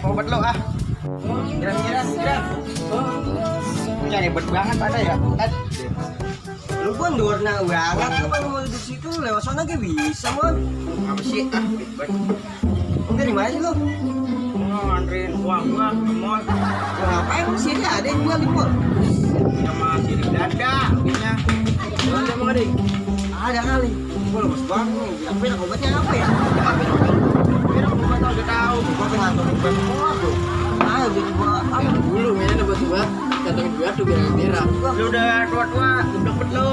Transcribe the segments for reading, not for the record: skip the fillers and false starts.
Obat lo ah. Kira-kira. Punya hebat banget ada ya. Lu kan dorna banget, lu kan mau di situ lewat sana ke bisa, Mon. Apa sih? Ah, hebat. Lu dari mana sih lu? Mau nganterin uang gua ke mall. Lu ngapain lu sini ada yang jual di mall? Sama sirik dada, punya. Lu ada mau ngadi? Ada kali. Gua lemes banget nih. Tapi obatnya apa ya? Kira gua udah tahu. Gua pengen nonton semua tuh. Ayo jadi gua apa dulu mainnya obat-obat. Kantongin gua tuh biar merah. Lu udah tua-tua, udah lu.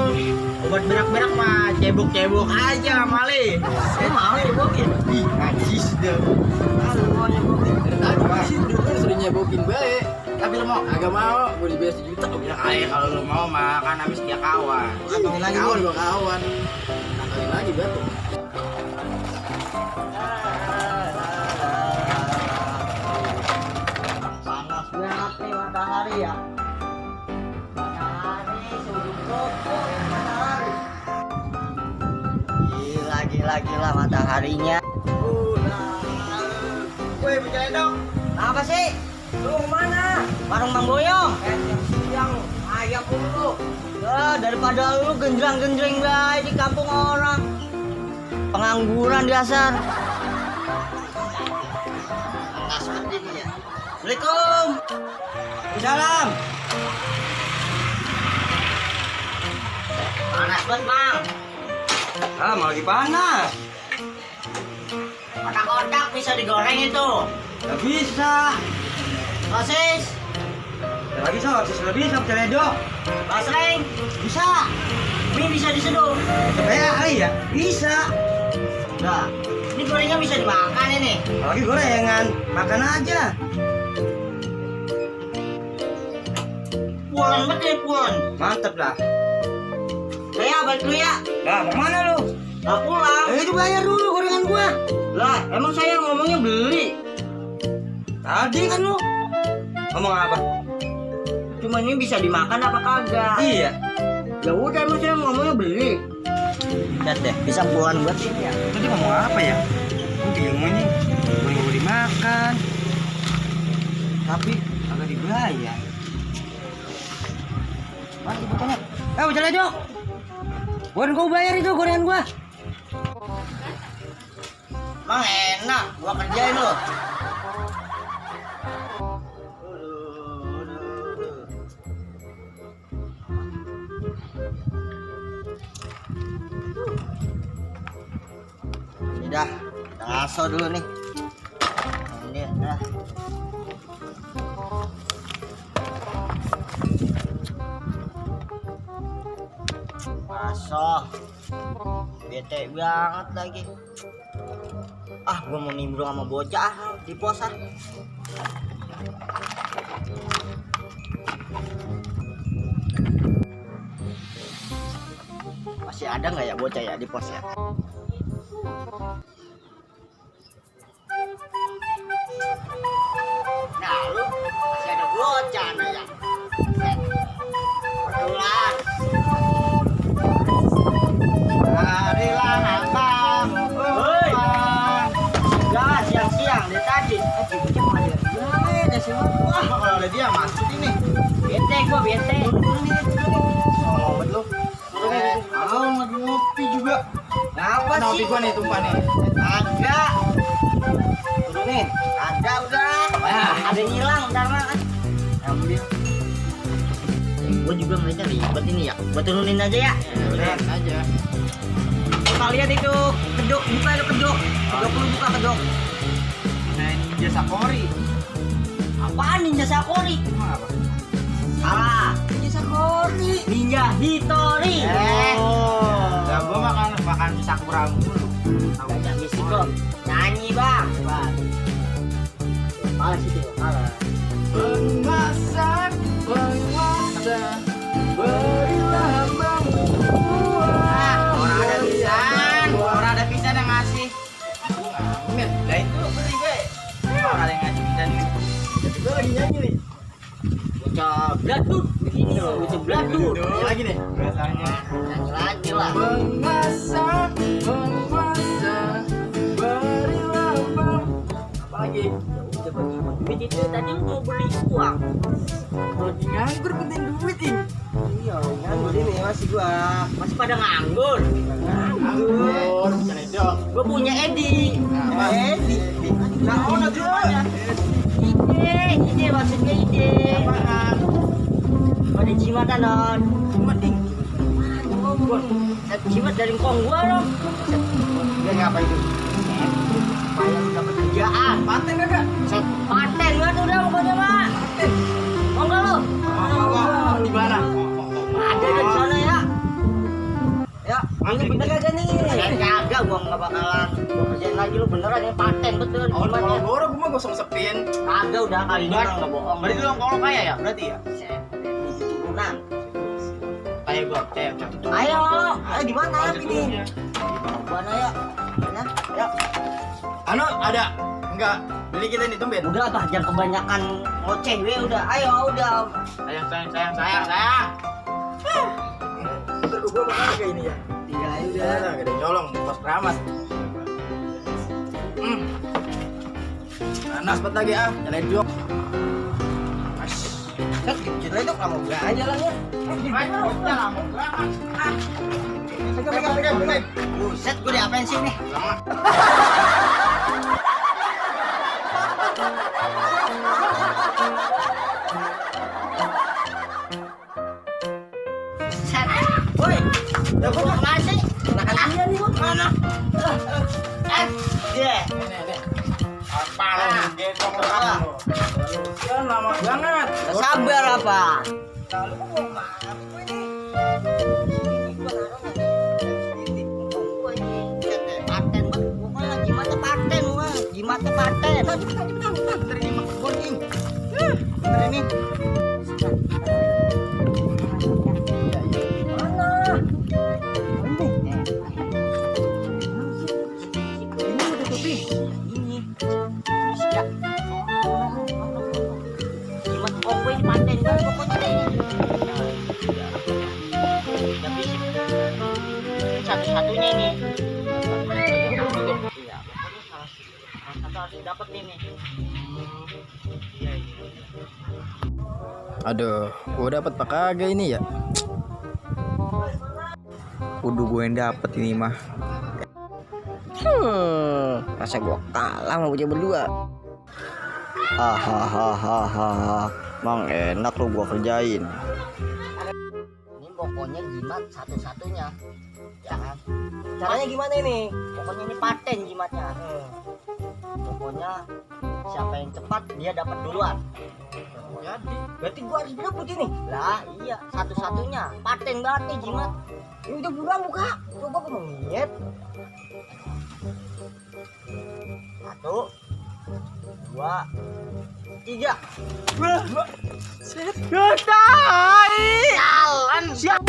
Obat berak-berak mah cebok-cebok aja mali. Saya mau nyebokin. Ih, najis dah. Aduh, mau nyebokin. Tadi masih dulu kan sering nyebokin baik. Tapi lu mau Agak mau, gue dibayar 1 juta. Gua bilang aja kalau lu mau mah kan habis dia kawan. Kantongin lagi Kawan gua. gua kawan. Kantongin lagi batu. Panas banget nih matahari ya. Matahari suruh pokok matahari. Gila mataharinya. Woi, bicara dong. Apa sih? Lu mana? Warung Mang Boyong. Siang ayam dulu. Ya, daripada lu genjreng-genjreng baik di kampung orang. Pengangguran dasar. Panas banget ini ya. Assalamualaikum. Waalaikumsalam. Panas banget, Mang. Ah, mau lagi panas. Kotak-kotak bisa digoreng itu. Gak bisa. Sosis, Lagi sosis lebih sama celedok. basreng, Bisa. mie bisa diseduh. Kayak kali ya? Bisa. Nah, ini gorengnya bisa dimakan ini. Lagi gorengan, makan aja. Puan banget ya, puan. Mantep lah. Saya balik dulu ya. Lah, mau mana lu? Nah, pulang. Itu bayar dulu gorengan gua. Lah, emang saya ngomongnya beli. Tadi kan lu ngomong apa? Cuma ini bisa dimakan apa kagak? Iya. Ya udah, emang saya ngomongnya beli. Lihat deh, bisa pulang buat sini ya. Tadi ngomong apa ya? Gue bingung ini. Gorengan mau dimakan, tapi agak dibayar. Mati bukannya. Celedok. Bukan gua bayar itu gorengan gua. Emang enak, gua kerjain lo. Udah, kita ngaso dulu nih. Ini dah. Ngaso. Bete banget lagi. Ah, gua mau nimbrung sama bocah di pos ah. Masih ada nggak ya bocah ya di pos ya? Nah, lu masih ada bocah nah ya. Betulan. Marilah abang. Hoi. Ya, siang-siang dari tadi. Bocah mau ada. Ya, ada sih. Wah, kalau ada dia masuk ini. Bete gua bete. Sobat lu. Lagi ngopi juga. Apa Nah, sih? gua nih tumpah nih. Ada. Turunin. Ada udah. Ada yang hilang ntar mah. Ambil. Gua juga ngeliatnya ribet ini ya. Gua turunin aja ya. Udah aja. Kita lihat itu kedok, buka itu kedok. Kedok lu buka kedok. Ninja Sakori. Apaan Ninja Sakori? Emang apa? Salah. Ninja Sakori. Ninja Hitori. Lah gua makan Sakura mulu. Gak bisa kok. Nyanyi bang. Malah sih tuh, malah. Penguasa, berilah hambamu buah. Orang ada pisan yang ngasih. Amin. Lah itu beli gue. Orang ada yang ngasih pisan ini. Gua lagi nyanyi nih. Bocah bladut begini loh, bocah bladut. Nyanyi lagi nih. Biasanya. Nyanyi lagi lah. Penguasa, berilah hambamu. Apa lagi? Udah bagi duit itu tadi lu mau beli uang. Lagi nganggur penting duit ini. Iya, nganggur ini masih gua. Masih pada nganggur. Nganggur. Jangan dong. Gua punya Edi. Apa? Edi. Nah, mana rumahnya? Ide maksudnya ide. Apaan? Pada jimatan non. Cuma ding. Jimat dari kong gua dong. Dia ngapain itu? Supaya lu dapat kerjaan. Paten kagak? Paten gua tuh udah pokoknya mah. Mau nggak lu? Di mana? Ada di sana ya. Ya, ini bener kagak nih? Kagak, gua nggak bakalan. Gua kerjain lagi lu beneran ini paten betul. Oh, Gimana? kalau gua gua mah gosong sepin. Kagak udah kali ini orang nggak bohong. Berarti lu kalau kaya ya? Berarti ya? Turunan. Kayak gua, kayak. Ayo, di mana ini? Mana ya? Mana? Ya. Anu ada? Enggak. Beli kita nih tumben. Udah bah, jangan kebanyakan ngoceh we udah. Ayo udah. Sayang. Ntar gua bakal kayak ini ya. Iya Udah, gak ada nyolong, pas keramas. Panas banget lagi ah, nyalain jok. Set, kecil itu kamu gak aja lah ya. Buset, gue diapain sih nih? Set, woi, udah gue mau kemana sih? Makan dia nih gue kemana? Dia. Apa? Gendong orang lu. Ya lama banget. Sabar apa? Lalu kok mau kemana gue ini? Paten, pokoknya jimatnya paten, wah. Jimatnya paten. Cepetan. Ntar ini mah kebon ini. Bener ini. Mana? Ini udah tutupi. Ini. Siap. Jimat kongwe ini paten kan pokoknya deh. Tapi satu-satunya ini. Iya, pokoknya salah satu harus dapat nih. Aduh, gua dapat apa kagak ini ya? Kudu gue yang dapet ini mah. Rasa gua kalah sama bocah berdua. Hahaha, mang enak lu gua kerjain. Ini pokoknya jimat satu-satunya, ya kan? Caranya gimana ini? Pokoknya ini paten jimatnya. Pokoknya siapa yang cepat dia dapat duluan. Jadi, Berarti gua harus berebut ini. Lah iya, satu-satunya paten banget nih jimat. Ini udah bulan buka. Coba gua mau ngeliat. 1, 2, 3. Jalan. Siap.